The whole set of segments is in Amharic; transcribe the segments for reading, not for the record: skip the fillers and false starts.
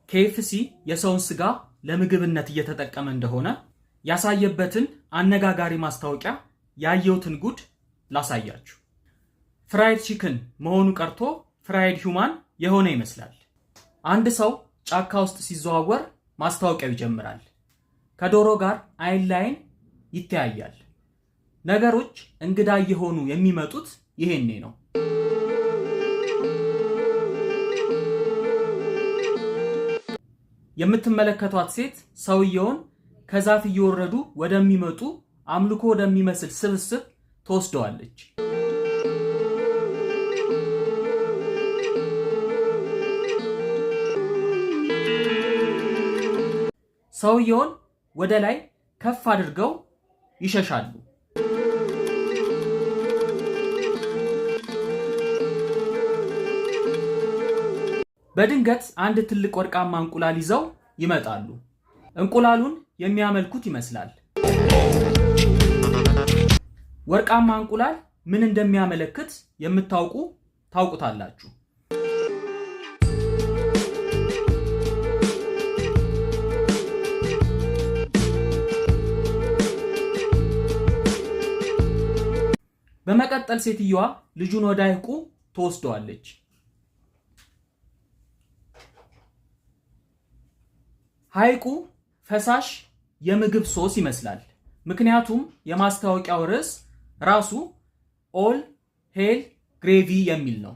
KFC የሰውን ስጋ ለምግብነት እየተጠቀመ እንደሆነ ያሳየበትን አነጋጋሪ ማስታወቂያ ያየሁትን ጉድ ላሳያችሁ። Fried chicken መሆኑ ቀርቶ fried human የሆነ ይመስላል። አንድ ሰው ጫካ ውስጥ ሲዘዋወር ማስታወቂያው ይጀምራል። ከዶሮ ጋር አይን ላይን ይተያያል። ነገሮች እንግዳ እየሆኑ የሚመጡት ይሄኔ ነው። የምትመለከቷት ሴት ሰውየውን ከዛፍ እየወረዱ ወደሚመጡ አምልኮ ወደሚመስል ስብስብ ትወስደዋለች። ሰውየውን ወደ ላይ ከፍ አድርገው ይሸሻሉ። በድንገት አንድ ትልቅ ወርቃማ እንቁላል ይዘው ይመጣሉ። እንቁላሉን የሚያመልኩት ይመስላል። ወርቃማ እንቁላል ምን እንደሚያመለክት የምታውቁ ታውቁታላችሁ። በመቀጠል ሴትየዋ ልጁን ወደ ሐይቁ ትወስደዋለች። ሐይቁ ፈሳሽ የምግብ ሶስ ይመስላል። ምክንያቱም የማስታወቂያው ርዕስ ራሱ "All Hail Gravy" የሚል ነው።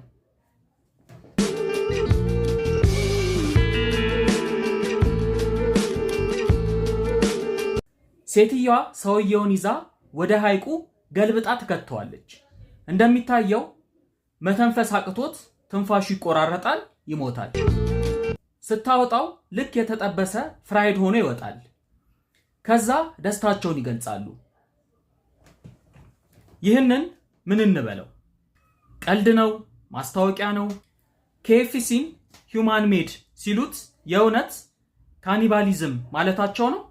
ሴትየዋ ሰውየውን ይዛ ወደ ሐይቁ ገልብጣ ትከተዋለች። እንደሚታየው መተንፈስ አቅቶት ትንፋሹ ይቆራረጣል፣ ይሞታል። ስታወጣው ልክ የተጠበሰ fried ሆኖ ይወጣል። ከዛ ደስታቸውን ይገልጻሉ። ይህንን ምን እንበለው? ቀልድ ነው? ማስታወቂያ ነው? KFC ን human made ሲሉት የእውነት cannibalism ማለታቸው ነው?